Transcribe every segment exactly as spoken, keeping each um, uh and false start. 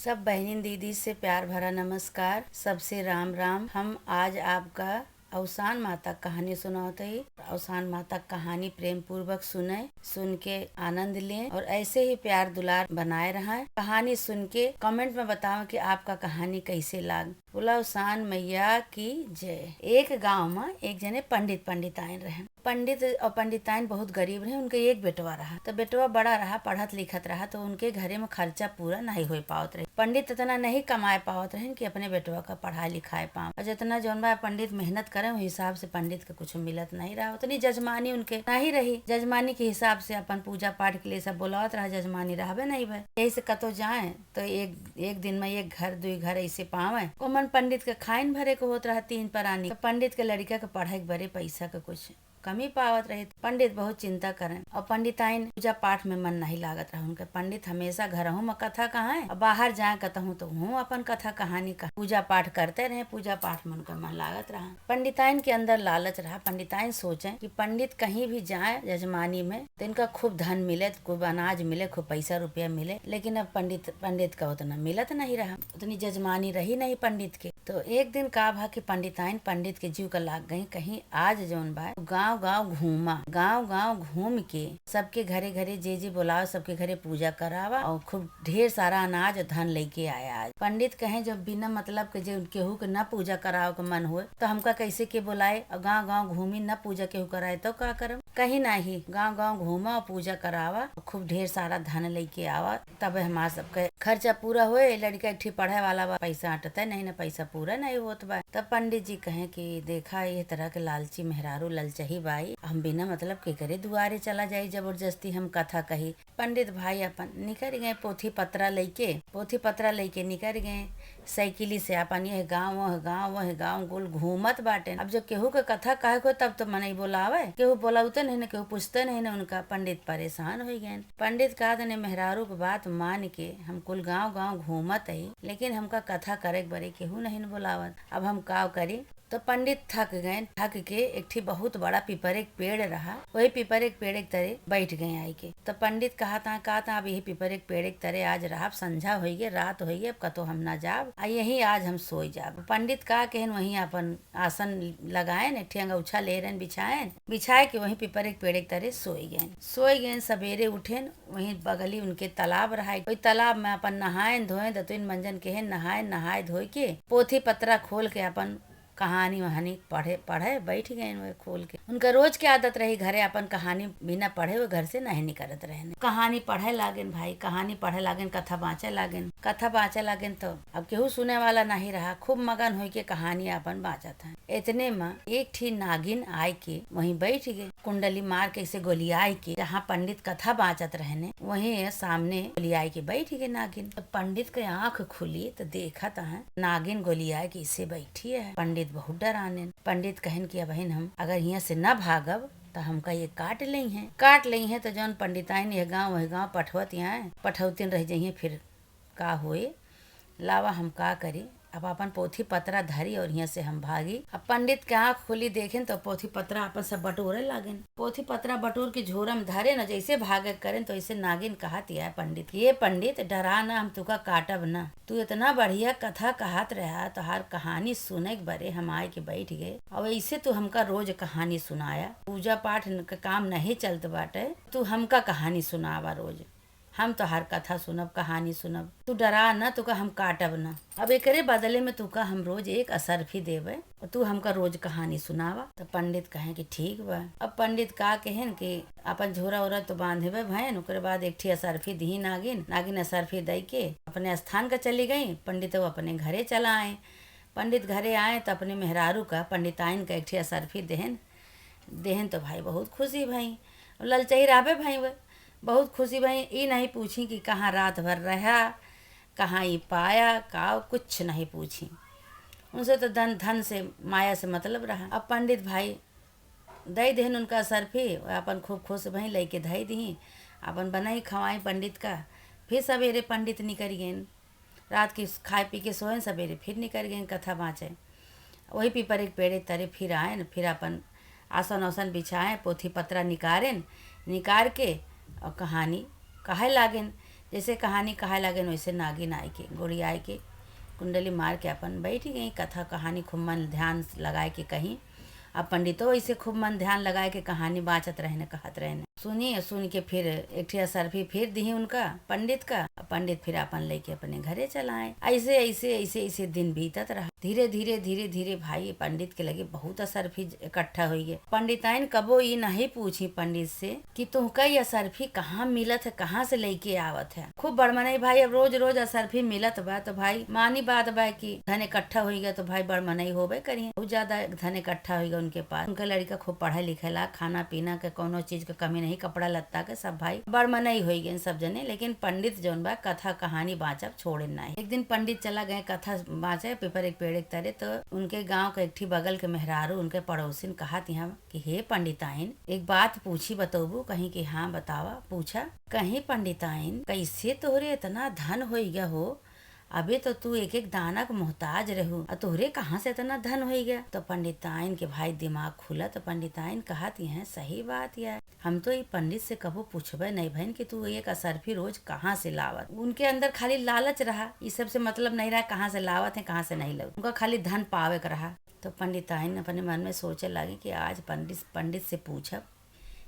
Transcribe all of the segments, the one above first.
सब बहनिन दीदी से प्यार भरा नमस्कार, सबसे राम राम। हम आज आपका अवसान माता क कहानी सुनावत हई। अवसान माता क कहानी प्रेम पूर्वक सुने, सुन के आनंद लें और ऐसे ही प्यार दुलार बनाए रहें। कहानी सुन के comment में बताओ कि आपका कहानी कैसे लाग। बोला अवसान मैया की जय। एक गाँव में एक जने पंडित पंडिताइन रहे। पंडित और पंडिताइन बहुत गरीब रहे, उनके एक बेटवा रहा। तो बेटवा बड़ा रहा, पढ़त लिखत रहा, तो उनके घरे में खर्चा पूरा नहीं हो पावत रहे। पंडित इतना नहीं कमाए पावत रहे कि अपने बेटवा का पढ़ाई लिखाए पावे। और जितना जौन बा पंडित मेहनत करे, वही हिसाब से पंडित के कुछ मिलत नहीं रहा। उतनी जजमानी उनके नहीं रही, जजमानी के हिसाब से अपन पूजा पाठ के लिए सब बोलावत रहा, जजमानी रहबे नहीं भे। यही से कतो जाए तो एक, एक दिन में एक घर, दुई घर ऐसे पावे। ओमन पंडित के खाइन भरे के होत रहा तीन परानी। तो पंडित के लड़िका के पढ़ाई के बरे पैसा के कुछ कमी पावत रही। पंडित बहुत चिंता करें और पंडिताइन पूजा पाठ में मन नहीं लागत रहा उनके। पंडित हमेशा घरहू में कथा कहाएं और बाहर जाए कतहूँ तो हूँ अपन कथा कहानी का पूजा पाठ करते रहे। पूजा पाठ में उनका मन लागत रहा। पंडिताइन के अंदर लालच रहा। पंडिताइन सोचें कि पंडित कहीं भी जाए जजमानी में तो इनका खूब धन मिले, खूब अनाज मिले, खूब पैसा रुपया मिले, लेकिन अब पंडित, पंडित का उतना मिलत नहीं रहा, उतनी जजमानी रही नहीं पंडित के। तो एक दिन का भा कि पंडिताइन पंडित के जीव का लाग गई, कहीं आज जौन बा गाँव गाँव घूमा, गाँव गाँव घूम के सबके घरे घरे जे जे बोलावा, सबके घरे पूजा करावा और खूब ढेर सारा अनाज और धन लेके आया। आज पंडित कहें, जब बिना मतलब के जे केहू के न पूजा करावे के मन होए तो हमका कैसे के बोलाए, और गाँव गाँव घूमी न पूजा केहू कराए तो का करब? कहीं नाही, गाँव गाँव घूमा और पूजा करावा, खूब ढेर सारा धन लेके आवा, तबे हमार सबके खर्चा पूरा होए। लड़िका एक ठी पढ़े वाला बा, पैसा अटते नहीं न, पैसा पूरा नहीं होत बा। तब पंडित जी कहें कि देखा, ये तरह के लालची मेहरारू ललचही बाई, हम बिना मतलब के करे दुआरे चला जाई, जबरदस्ती हम कथा कही। पंडित भाई अपन निकरि गए पोथी पतरा लइके, पोथी पतरा लइके निकरि गए। साइकिली से अपन यह गाँव, वह गाँव, वह गाँव गोल घूमत बाटेन। अब जब केहू के कथा कहे को, तब तो मनई बोलावे, केहू बोलावते नहीं न, केहू पूछते नहीं न उनका। पंडित परेशान होइ गए। पंडित कहा, "तने मेहरारू के बात मान के हम कुल गाँव गाँव घूमत हई, लेकिन हमका कथा करे के बरे केहू नहीं न बोलावत। अब हम का करी?" तो पंडित थक गए। थक के एक ठी बहुत बड़ा पीपरे के पेड़ रहा, वही पीपरे के पेड़ के तरे बैठ गए आई के। तो पंडित कहा ता, कहा ता, "अब यही पीपरे के पेड़ के तरे आज रहब, संझा होइगे, रात होइगे, अब कतो हम ना जाब, आ यहीं आज हम सोई जाब।" पंडित का कहन वहीं अपन आसन लगाएन, एक ठी अंगौछा ले रहन बिछाएन, बिछाए के वहीं पीपरे के पेड़ के तरे सोई गए। सोई गए, सबेरे उठेन, वहीं बगली उनके तालाब रहा, वही तालाब में अपन नहाएन धोएन, दतुइन मंजन केहेन नहाएन, नहाए धोए के पोथी पतरा खोल के अपन कहानी वहानी पढ़े, पढ़े बैठ गए वे खोल के। उनका रोज के आदत रही, घरे अपन कहानी बिना पढ़े वो घर से नहीं निकलत रहे। कहानी पढ़े लागेन भाई, कहानी पढ़े लागेन, कथा बाँचे लागेन, कथा बाँचे लागेन। तो अब केहू सुने वाला नहीं रहा, खूब मगन होई के कहानी अपन बाँचत हैं। इतने में एक ठी नागिन आए के वहीं बैठ गए, कुंडली मार के ऐसे गोलियाए के, जहाँ पंडित कथा बाँचत रहने, वहीं सामने गोलियाए के बैठ गए नागिन। तो पंडित के आँख खुली तो देखत हैं नागिन गोलियाए के इसे बैठी है। पंडित बहुत डराने। पंडित कहन कि अबहिन हम अगर हियाँ से न भागब तो हमका ये काट लेइहैं, काट लेइहैं तो जौन पंडिताइन यह गाँव वह गाँव पठवत यहाँ पठौतिन रह जइहैं, फिर का होए? लावा हम का करी, अब अपन पोथी पतरा धरी और हियाँ से हम भागी। अब पंडित के आँख खुली, देखेन तो पोथी पतरा अपन सब बटोरे लागेन। पोथी पतरा बटोर के झोरा में धरेन, जैसे भागे करेन तो ऐसे नागिन कहत है पंडित, "ये पंडित, डरा ना, हम तुका काटब ना। तू इतना बढ़िया कथा कहत रहा, तोहार कहानी सुने के बरे हम आए के बैठ गए, और ऐसे तू हमका रोज कहानी सुनाया। पूजा पाठ न-, के काम नहीं चलत बाटे, तू हमका कहानी सुनावा रोज।" हम तोहार कथा सुनब, कहानी सुनब। तू डरा न, तुका हम काटब न। अब एकरे बदले में तुका हम रोज एक असरफी देबे और तू हमका रोज कहानी सुनावा। तो पंडित कहें कि ठीक बा। अब पंडित का कहेन कि अपन झोरा ओरा तो बांधबे भयन, ओकरे बाद एक ठी असरफी दिही नागिन। नागिन असरफी दई के अपने स्थान का चली गई। पंडित वो अपने घरे चला आए। पंडित घरे आए तो अपने मेहरारू का, पंडिताइन का एक ठी असरफी देहन। देहन तो भाई बहुत खुशी भई, ललचही रहबे भई वे, बहुत खुशी भई। ई नहीं पूछी कि कहाँ रात भर रहा, कहाँ ई पाया, का, कुछ नहीं पूछी। उनसे तो धन, धन से, माया से मतलब रहा। अब पंडित भाई दई देहन उनका असरफी, अपन खूब खुश भई, लइके धई दिही, अपन बनाई खवाई पंडित का। फिर सवेरे पंडित निकल गए। रात के खाए पी के सोएन, सबेरे फिर निकल गए कथा बाँचे। वही पीपर एक पेड़े तरे फिर आएन, फिर अपन आसन ओसन बिछाएन, पोथी पतरा निकारेन, निकार के और कहानी कहे लागेन। जैसे कहानी कहाए लागेन, वैसे नागिन आए के, गोड़ियाए के, कुंडली मार के अपन बैठ गई। कथा कहानी खूब मन ध्यान लगाए के कहीं। अब पंडितो ऐसे खूब मन ध्यान लगाए के कहानी बाँचत रहेन, कहत रहेन। सुनी, सुन के फिर एक ठे असरफी फिर दिही उनका, पंडित का। पंडित फिर अपन लेके अपने घरे चल आए। ऐसे, ऐसे, ऐसे, ऐसे दिन बीतत रहा। धीरे, धीरे, धीरे, धीरे भाई पंडित के लगे बहुत असरफी इकट्ठा होई गए। पंडिताइन कबो ई नहीं पूछी पंडित से कि तुहका ई असरफी कहाँ मिलत है, कहाँ से लेके आवत है। खूब बड़ मनई भाई, अब रोज, रोज असरफी मिलत बा, तो भाई मानी बात बा कि धन इकट्ठा होई गया, तो भाई बड़ मनई होबे करिए। बहुत ज्यादा धन इकट्ठा होई गया उनके पास। उनके लड़का खूब पढ़े लिखे ला, खाना पीना के कौनो चीज के कमी नहीं, कपड़ा लत्ता के, सब भाई बड़ मनई होई गए सब जने। लेकिन पंडित जौन बा, कथा कहानी बाँचब छोड़े नाही। एक दिन पंडित चला गए कथा बाँचे, पीपर एक पेड़ के तरे, तो उनके गाँव के एक ठी बगल के मेहरारू, उनके पड़ोसिन कहत यहाँ कि हे पंडिताइन, एक बात पूछी, बतौबू? कहीं कि हाँ, बतावा, पूछा। कहीं पंडिताइन, कैसे तोहरे इतना धन होई गया हो? अबे तो तू एक एक दाना के मोहताज रहू, आ तोहरे कहाँ से इतना धन होई गया? तो पंडिताइन के भाई दिमाग खुला, तो पंडिताइन कहत यहाँ, सही बात यार, हम तो ई पंडित से कबो पूछबे नहीं भइन कि तू एक असरफी रोज कहाँ से लावत। उनके अंदर खाली लालच रहा, ई सब से मतलब नहीं रहा, कहाँ से लावत है, कहाँ से नहीं लावत। उनका खाली धन पावे के रहा। तो पंडिताइन अपने मन में सोचे लागे कि आज पंडित, पंडित से पूछब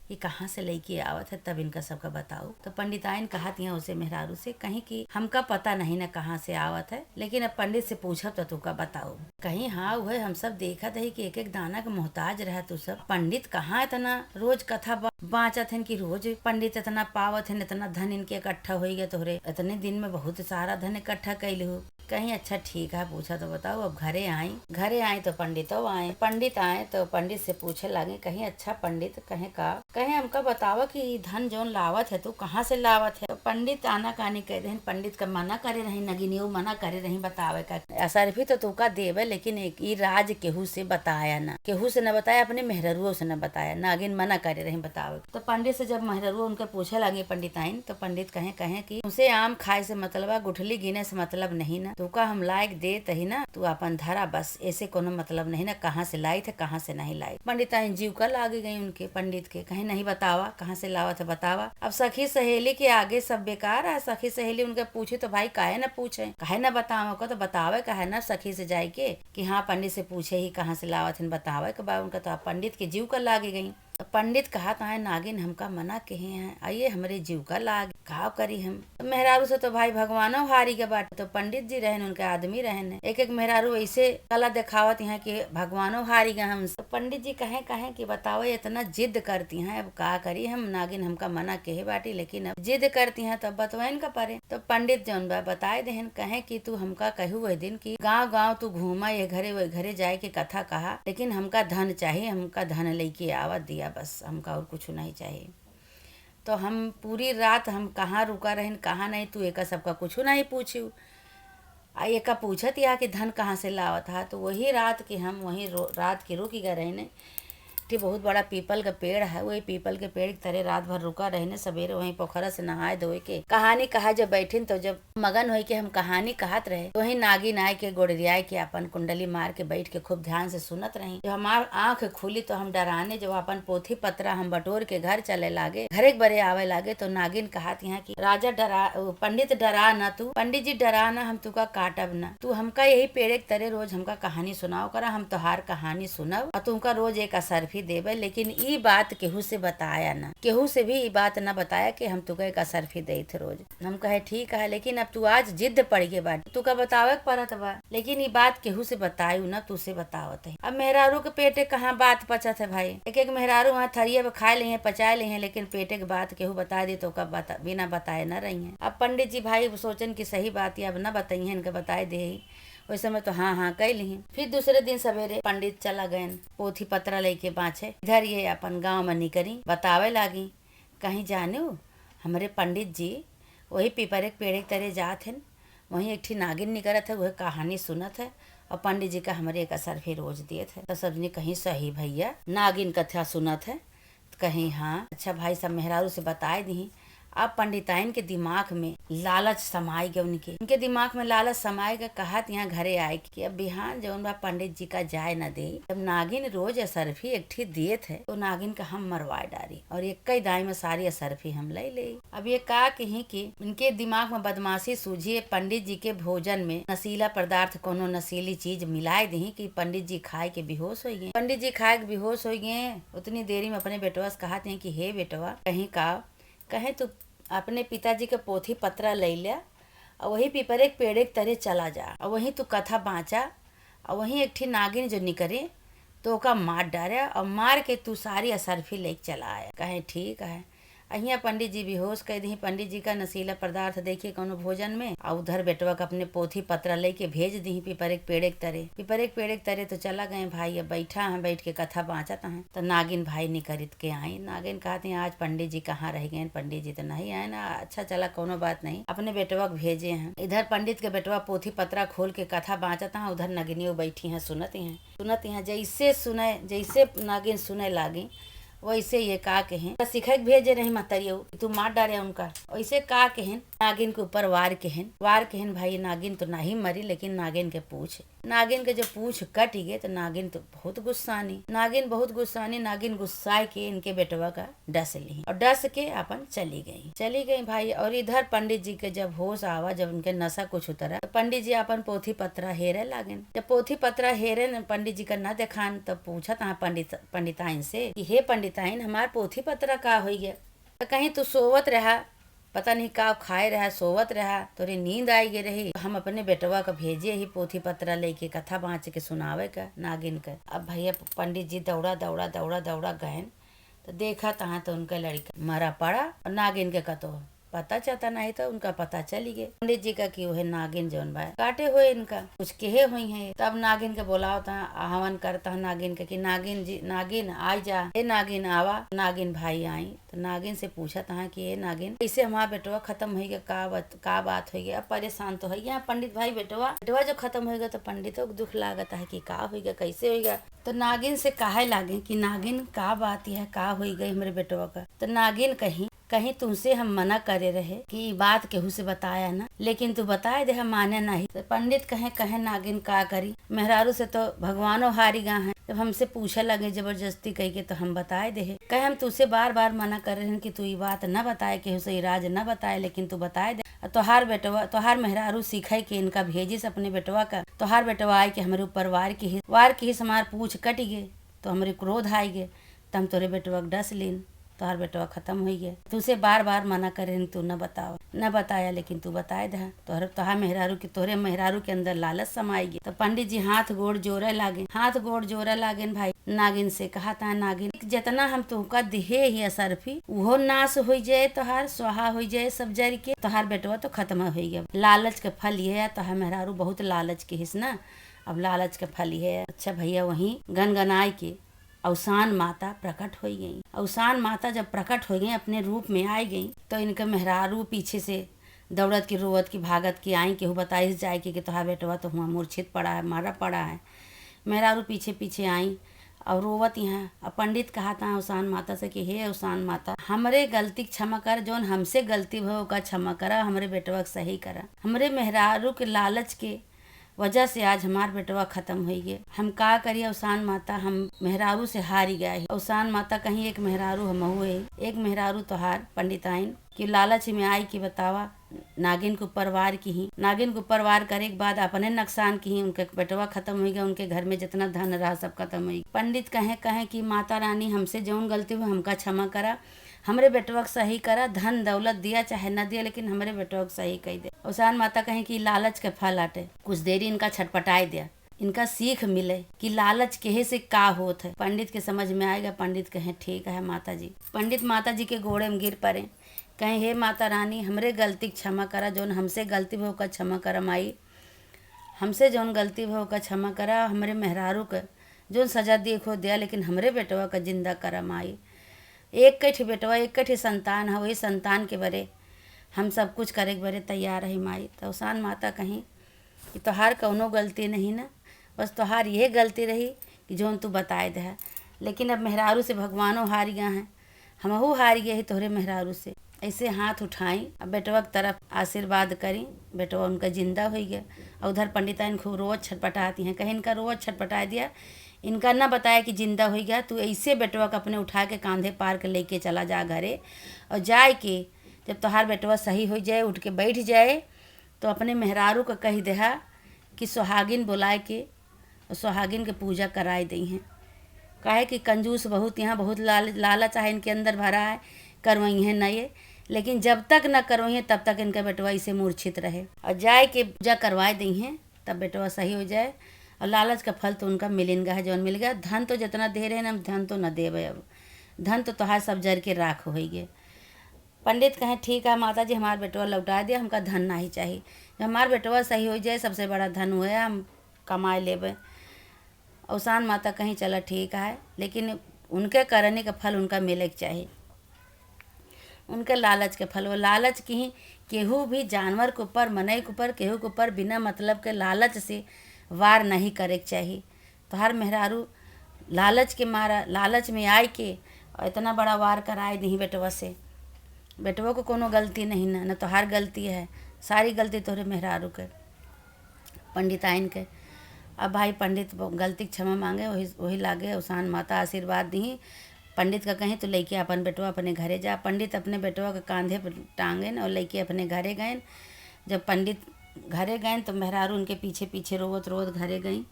कि कहाँ से लेके आवत है, तब इनका सबका बताऊ। तो पंडिताइन कहत यहाँ उसे मेहरारू से, कहीं कि हमका पता नहीं ना कहाँ से आवत है, लेकिन अब पंडित से पूछब तो तुका बताऊ। कहीं हाँ, उहे हम सब देखत है कि एक एक दाना के मोहताज रहा तू सब। पंडित कहाँ इतना रोज कथा बा-, बाँचत हन कि रोज पंडित इतना पावत हन, इतना धन इनके इकट्ठा होई गया तोहरे। इतने दिन में बहुत सारा धन इकट्ठा कैल हो। कहीं अच्छा ठीक है, पूछा तो बताऊ। अब घरे आई, घरे आई तो पंडितो आए। पंडित आए तो पंडित से पूछे लागे, कहीं अच्छा पंडित, कहे का, कहे हमका बतावा कि ई धन जौन लावत है तू, कहाँ से लावत है? तो पंडित आनाकानी कह देहन, पंडित का मना करे रही, नगिनियो मना करे रही बतावे का। असरफी तो तुका देवे, लेकिन एक, ई राज केहू से बताया ना, केहू से न बताया, अपने मेहररुओ से न बताया, नागिन मना करे रही बतावे। तो पंडित से जब मेहररुओ उनके पूछे लागे पंडिताइन, तो पंडित कहे, कहे कि उसे आम खाए से मतलब है, गुठली गिने से मतलब नहीं ना, तुका हम लायक देत ही ना, तू अपन धरा बस, ऐसे कोनो मतलब नहीं ना, कहाँ से लाई थे, कहाँ से नहीं लाई। पंडिताइन जीव का लागे गई उनके, पंडित के, कहे नहीं बतावा, कहाँ से लावत है बतावा। अब सखी सहेली के आगे सब बेकार है, सखी सहेली उनके पूछे तो भाई काहे ना पूछे, काहे ना बतावे को, तो बतावे का है ना सखी से जाए के कि हाँ पंडित से पूछे ही कहाँ से लावत हन, बतावे के बा उनका। तो अब पंडित के जीव का लागे गई। तो पंडित कहत हैं, नागिन हमका मना कहे हैं, आ ये हमरे जीव का लाग, का करी हम? तो मेहरारू से तो भाई भगवानो हारी के बाटे। तो पंडित जी रहन, उनके आदमी रहन, एक एक मेहरारू ऐसे कला देखावत हैं कि भगवानो हारी गए हमसे। तो पंडित जी कहे, कहे कि बताओ, इतना जिद करती हैं, अब का करी हम, नागिन हमका मना कहे बाटी, लेकिन अब जिद करती हैं तो अब बतवाइन का परे। तो पंडित जौन बा बताए देहन, कहे कि तू हमका कहू वह दिन कि गाँव गाँव तू घूमा, ये घरे वह घरे जाए के कथा कहा, लेकिन हमका धन चाही, हमका धन लेके आवा दिया बस, हमका और कुछ नहीं चाही। तो हम पूरी रात हम कहाँ रुका रहन, कहाँ नहीं, तू एका सबका कुछ नहीं पूछू। आ एका पूछत या कि धन कहाँ से लावत हा, तो वही रात के हम वही रो-, रात के रुक गए रहने। एक बहुत बड़ा पीपल का पेड़ है, वही पीपल के पेड़ के तरे रात भर रुका रहने। सवेरे वहीं पोखरा से नहाए धोए के कहानी कहा जब बैठिन, तो जब मगन होई के हम कहानी कहत रहे, तो वहीं नागिन आए के गोड़रियाए के अपन कुंडली मार के बैठ के खूब ध्यान से सुनत रही। जब हमार आँख खुली तो हम डराने, जब अपन पोथी पतरा हम बटोर के घर चले लागे, घरे के बरे आवे लागे, तो नागिन कहत यहाँ कि राजा डरा, पंडित डरा ना तू, पंडित जी डरा ना, हम तुका काटब ना, तू हमका यही पेड़े के तरे रोज हमका कहानी सुनाओ करा, हम तोहार कहानी सुनब और तुमका रोज एक असरफी देबे, लेकिन ई बात केहू से बताया ना, केहू से भी ई बात ना बताया कि हम तुका एक असरफी देत रोज। हम कहे ठीक है, लेकिन अब तू आज जिद पड़ गए बाटे, तुका बतावे के पड़त बा, लेकिन ई बात केहू से बतायू ना, तू से बतावत है। अब मेहरारू के पेटे कहाँ बात पचत है भाई, एक एक मेहरारू वहाँ थरिया पे खाए लेहे, पचाए लेहे, लेकिन पेटे के बात केहू बता दे तो ओका बता-, बिना बताए ना रही है। अब पंडित जी भाई सोचन कि सही बात है, अब ना बताई है, इनके बताए दे ही। वैसे में तो हाँ हाँ कह ली। फिर दूसरे दिन सवेरे पंडित चला गए पोथी पतरा लेके बाँचे, इधर ये अपन गाँव में निकरी बतावे लागी, कहीं जाने हमरे पंडित जी वही पीपरे के पेड़े के तरे जात हन, वहीं एक ठी नागिन निकरत है, वह कहानी सुनत है और पंडित जी का हमरे एक असरफी रोज देत है। तो सबने कहीं सही भैया नागिन कथा सुनत है, तो कहीं हाँ अच्छा भाई सब मेहरारू से बताए दी। अब पंडिताइन के दिमाग में लालच समाए गए उनके। उनके दिमाग में लालच समाए गए, कहत यहाँ घरे आए कि अब बिहान जौन बा पंडित जी का जाए न दे। जब नागिन रोज असरफी एक ठी दिए थे तो नागिन का हम मरवाए डारी और एक कई दाई में सारी असरफी हम ले ले। अब ये का कही कि इनके दिमाग में बदमाशी सूझी, पंडित जी के भोजन में नशीला पदार्थ, कोनो नशीली चीज मिलाए दी कि पंडित जी खाए के बेहोश हो गए। पंडित जी खाए के बेहोश हो गए। उतनी देरी में अपने बेटवा से कहत हैं कि हे बेटवा, कहीं का, कहे तू अपने पिताजी के पोथी पतरा ले लिया और वही पीपरे के पेड़े के तरे चला जा और वहीं तू कथा बाँचा और वहीं एक ठी नागिन जो निकरे तो ओका मार डारे और मार के तू सारी असरफी लेके चला आया। कहे ठीक है। अहिया पंडित जी बेहोश कर दी। पंडित जी का नशीला पदार्थ देखिए कोनो भोजन में, और उधर बेटवा का अपने पोथी पतरा लेके भेज दी पीपरे के पेड़े के तरे। पीपरे के पेड़े के तरे तो चला गए भाई। अब बैठा है, बैठ के कथा बाँचत हैं तो नागिन भाई निकरित के आई। नागिन कहती हैं, आज पंडित जी कहाँ रह गए? पंडित जी तो नहीं आए ना। अच्छा चला, कोनो बात नहीं, अपने बेटवा के भेजे हैं। इधर पंडित के बेटवा पोथी पतरा खोल के कथा बाँचत हैं, उधर नगिनियो बैठी हैं, सुनत हैं। सुनत यहाँ जैसे सुने, जैसे नागिन सुने लागी, वैसे ये का कहें, "सीखे के भेजे रही महतरियो, तू मार डारे उनका।" वैसे का कहें, नागिन के ऊपर वार कहें, वार कहें भाई, नागिन तो नहीं मरी, लेकिन नागिन के पूछ, नागिन के जो पूछ कट गए तो नागिन तो बहुत गुस्सानी, नागिन बहुत गुस्सानी। नागिन गुस्सा के इनके बेटवा का डस ली और डस के अपन चली गई, चली गई भाई। और इधर पंडित जी के जब होश आवा, जब उनके नशा कुछ उतरा, तो पंडित जी अपन पोथी पतरा हेरे लागेन। जब पोथी पतरा हेरे न, पंडित जी का न देखान, तब पूछत हाँ पंडित, पंडिताइन से कि हे पंडिताइन, हमार पोथी पतरा का होई गया? तो कहीं तू सोवत रहा, पता नहीं का खाए रहा, सोवत रहा, तोरे नींद आई गए रही। हम अपने बेटवा का भेजे ही पोथी पतरा लेके कथा बाँच के सुनावे का नागिन का। अब भैया पंडित जी दौड़ा, दौड़ा, दौड़ा, दौड़ा गएन। तो देखा तहाँ तो उनका लड़का मरा पड़ा और नागिन के कतो पता चलता नहीं तो उनका पता चली गए पंडित जी का कि वह नागिन जौन बा काटे हुए इनका कुछ कहे हुई है। तब नागिन के बोलावता, आहवान करता है नागिन के कि नागिन जी, नागिन आ जा, हे नागिन आवा। नागिन भाई आई तो नागिन से पूछत हाँ कि ए नागिन, कैसे हमार बेटवा खत्म होई गया, का बात, का बात होई गया? अब परेशान तो है यहाँ पंडित भाई, बेटवा, बेटवा जो खत्म होई गया तो पंडित को दुख लागत है कि का होई गया, कैसे होई गया। तो नागिन से कहे लागे कि नागिन, का बात है, का होई गई हमरे बेटवा का? तो नागिन कही, कहीं तुमसे हम मना करे रहे कि ई बात केहू से बताया ना, लेकिन तू बताए दे, हम माने नहीं। तो पंडित कहे, कहे नागिन का करी, मेहरारू से तो भगवानो हारी गा है। जब हमसे पूछे लगे जबरदस्ती कह के तो हम बताए दे। कहे हम तुझसे बार बार मना कर रहे हैं कि तू ई बात न बताए, केहू से ई राज न बताए, लेकिन तू बताए दे। और तोहार बेटवा, तोहार मेहरारू सीखे के इनका भेजिस अपने बेटवा का। तोहार बेटवा आए के हमरे ऊपर वार किहिस, वार किहिस, हमार पूछ कट गए तो हमरे क्रोध आए गए। त हम तोरे बेटवा के डस लीन, तोहार बेटवा खत्म होई गए। तुझसे बार बार मना करे, तू न बतावा, न बताया, लेकिन तू बताए दे। तोहर, तोहार मेहरारू के, तोहरे मेहरारू के अंदर लालच समाई गए। तो पंडित जी हाथ गोड़ जोड़े लागे, हाथ गोड़ जोड़े लागेन भाई। नागिन से कहा था, नागिन, जितना हम तुमका दिहे ही असरफी, उहो नाश होई जाए, तोहार स्वाहा होई जाए सब जर के, तोहार बेटवा तो खत्म होई गए। लालच के फल ये है, तोहार मेहरारू बहुत लालच किहिस ना, अब लालच के फल ये है। अच्छा भैया, वहीं गनगनाए के अवसान माता प्रकट होई गई। अवसान माता जब प्रकट होई गई, अपने रूप में आई गई, तो इनके मेहरारू पीछे से दौड़त की, रोवत की, भागत की आई, केहू बताइस जाए के कि तोहार बेटवा तो हुआ मूर्छित पड़ा है, मरा पड़ा है। मेहरारू पीछे पीछे आई और रोवत यहाँ। अब पंडित कहा था अवसान माता से कि हे अवसान माता, हमरे गलती के क्षमा कर, जौन हमसे गलती भय ओका क्षमा करा, हमरे बेटवा के सही करा। हमरे मेहरारू के लालच के वजह से आज हमार बेटवा खत्म होई गए। हम का करी अवसान माता, हम मेहरारू से हारी गए ही। अवसान माता कहीं एक मेहरारू हमहू है, एक मेहरारू तोहार पंडिताइन कि लालच में आई कि बतावा, नागिन के ऊपर वार किही। नागिन के ऊपर वार करे के बाद अपने नुकसान किही, उनके बेटवा खत्म होई गए, उनके घर में जितना धन रहा सब खत्म होई। पंडित कहे, कहे कि माता रानी, हमसे जौन गलती हुई हमका क्षमा करा, हमरे बेटवा के सही करा, धन दौलत दिया चाहे न दिया, लेकिन हमरे बेटवा के सही कई दे। अवसान माता कहे कि लालच के फल आटे। कुछ देरी इनका छटपटाए दिया, इनका सीख मिले कि लालच केहे से का होत है। पंडित के समझ में आएगा। पंडित कहे, ठीक है माता जी। पंडित माता जी के गोड़े में गिर पड़े, कहे, हे माता रानी, हमरे गलती के क्षमा करा, जौन हमसे गलती भय ओकर क्षमा करा माई, हमसे जौन गलती भय ओकर क्षमा करा, हमरे मेहरारू के जौन सजा दिए को दिया, लेकिन हमरे बेटवा का जिंदा करा माई। एक कठी बेटवा, एक कठी संतान है, वही संतान के बरे हम सब कुछ करे के बरे तैयार है माई। तो अवसान माता कहीं कि तोहार कौनो गलती नहीं ना, बस तोहार ये गलती रही कि जौन तू बताए दे है। लेकिन अब मेहरारू से भगवानो हार गया है, हमहू हार गए ही तोहरे मेहरारू से। ऐसे हाथ उठाई, अब बेटवा के तरफ आशीर्वाद करी, बेटवा उनका जिंदा होइ गया। और उधर पंडिताइन खूब रोवत छटपटाती हैं, कहे इनका रोवत छटपटाए दिया, इनका ना बताया कि जिंदा होइ गया। तू ऐसे बेटवा के अपने उठा के कांधे पार के लेके चला जा घरे, और जाए के जब तोहार बेटवा सही होइ जाए, उठ के बैठ जाए, तो अपने मेहरारू का कहि देहा कि सुहागिन बोलाए के और सुहागिन के पूजा कराए दइहें। काहे कि कंजूस बहुत, यहाँ बहुत लाल-, लालच आहे इनके अंदर भरा है, करवइहें न ये। लेकिन जब तक न करवइहें, तब तक इनका बेटवा इसे मूर्छित रहे। और जाए के पूजा करवाए दइहें, तब बेटवा सही होइ जाए। और लालच का फल तो उनका मिलिन गा है, जौन मिल गया। धन तो जितना दे रहे हैं, हम धन तो न देबे अब। धन तो तोहार सब जर के राख होइ गए। पंडित कहें, "ठीक है माता जी, हमार बेटवा लौटा दिया, हमका धन नाही चाही। जब हमार बेटवा सही होइ जाए, सबसे बड़ा धन हुए, हम कमाए लेबे।" अवसान माता कहीं, "चला ठीक है, लेकिन उनके करनी का फल उनका मिले के चाही।" उनके लालच के फल, वो लालच की, केहू भी जानवर के ऊपर, मनई के ऊपर, केहू के ऊपर बिना मतलब के लालच से वार नहीं करे के चाही। तोहार मेहरारू लालच के मारा, लालच में आए के और इतना बड़ा वार कराए दीही बेटवा से। बेटवा को कोनो गलती नहीं ना, न तोहार गलती है, सारी गलती तोहरे मेहरारू के, पंडिताइन के। अब भाई पंडित ब-, गलती के क्षमा मांगे, वही, वही लागे अवसान माता आशीर्वाद दीही। पंडित का कहीं, "तू लइके अपन बेटवा अपने घरे जा।" पंडित अपने बेटवा के कांधे पर टांगेन और लइके अपने घरे गएन। जब पंडित घरे गएन तो मेहरारू उनके पीछे पीछे रोवत रोवत घरे गई।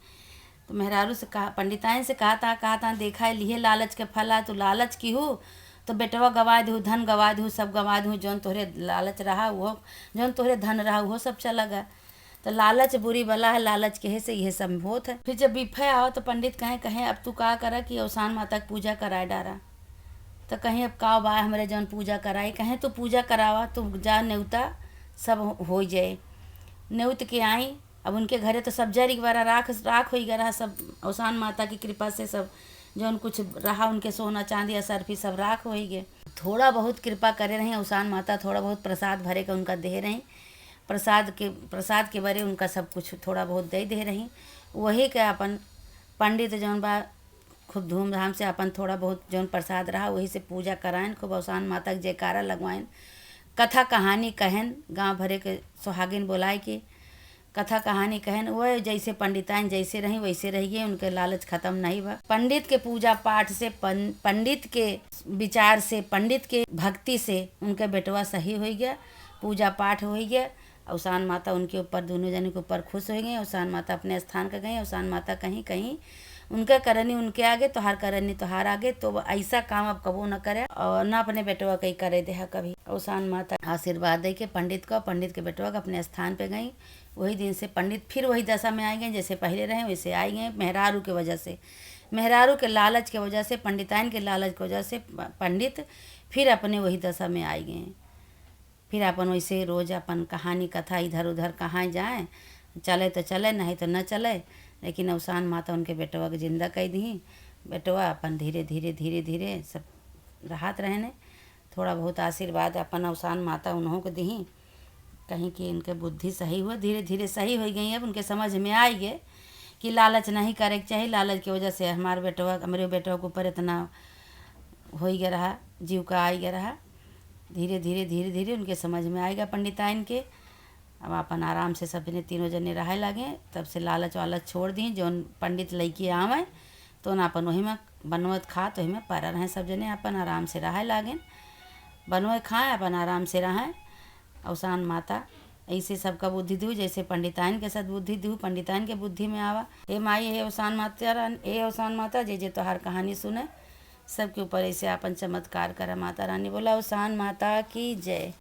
तो मेहरारू से कहा, पंडिताइन से कहा था, कहा था, "देखा है, लिहे लालच के फल आ, तू लालच की हूँ तो बेटवा गवा दू, धन गवा दू, सब गवा दू, जौन तोहरे लालच रहा वो, जौन तोहरे धन रहा वो सब चला गया।" तो लालच बुरी बला है, लालच के से यह सब होत है। फिर जब बिफे आओ तो पंडित कहें, कहें, "अब तू का करा कि अवसान माता के पूजा कराए डारा।" तो कहें, "अब का बा हमरे जौन पूजा कराई?" कहें, "तू पूजा करावा, तू जा, नेवता सब हो, हो जाए।" नेवत के आई, अब उनके घरे तो सब जर एक बार राख, राख होइ गया रहा सब, अवसान माता की कृपा से सब जौन कुछ रहा उनके सोना चांदी असरफी सब राख होइ गए। थोड़ा बहुत कृपा करे रही अवसान माता, थोड़ा बहुत प्रसाद भरे के उनका दे रही, प्रसाद के, प्रसाद के बरे उनका सब कुछ थोड़ा बहुत दे दे रही। वही के अपन पंडित जौन बा खूब धूमधाम से अपन थोड़ा बहुत जौन प्रसाद रहा वही से पूजा कराइन, खूब अवसान माता के जयकारा लगवाइन, कथा कहानी कहन, गाँव भरे के सुहागिन बोलाए के कथा कहानी कहन। वह जैसे पंडिताइन जैसे रही वैसे रहिए, उनके लालच खत्म नहीं बा। पंडित के पूजा पाठ से, पं-, पंडित के विचार से, पंडित के भक्ति से उनके बेटवा सही होइ गया, पूजा पाठ होइ गया। अवसान माता उनके ऊपर, दोनों जने के ऊपर खुश होइ गई। अवसान माता अपने स्थान के गई। अवसान माता कहीं, कहीं, "उनके करनी उनके आगे, तोहार करनी तोहार आगे।" तो वो ऐसा काम अब कबो न करे और न अपने बेटवा के करे देहा कभी। अवसान माता आशीर्वाद दे के पंडित का, पंडित के बेटवा के अपने स्थान पे गई। वही दिन से पंडित फिर वही दशा में आ गए, जैसे पहले रहे वैसे आ गए। मेहरारू के वजह से, मेहरारू के लालच के वजह से, पंडिताइन के लालच के वजह से प-, पंडित फिर अपने वही दशा में आ गए। फिर अपन वैसे रोज अपन कहानी कथा इधर उधर कहाँ जाए, चले तो चले, नहीं तो न चले। लेकिन अवसान माता उनके बेटवा के जिंदा कई दी। बेटवा अपन धीरे धीरे, धीरे धीरे सब रहत रहने। थोड़ा बहुत आशीर्वाद अपन अवसान माता उन्हों के दी, कहीं कि इनके बुद्धि सही हुआ, धीरे धीरे सही होइ गई। अब उनके समझ में आई गए कि लालच नहीं करे के चाही। लालच के वजह से हमार बेटवा, हमरे बेटवा के ऊपर इतना होइ गया रहा, जीव का आई गया रहा। धीरे धीरे, धीरे धीरे उनके समझ में आएगा पंडिताइन के। अब अपन आराम से सब जने, तीनों जने रहे लागे। तब से लालच वालच छोड़ दी, जौन पंडित लइके आवे तो ना अपन वही में बनवत खात वही में पड़ा रहे। सब जने अपन आराम से रहे लागेन, बनवे खाए, अपन आराम से रहे। अवसान माता ऐसे सबका बुद्धि दू, जैसे पंडिताइन के सद्बुद्धि दू, पंडिताइन के बुद्धि में आवा। हे माई, हे अवसान माता रान-, हे अवसान माता, जे जे तोहार कहानी सुने, सबके ऊपर ऐसे आपन चमत्कार करा। माता रानी बोला, अवसान माता की जय।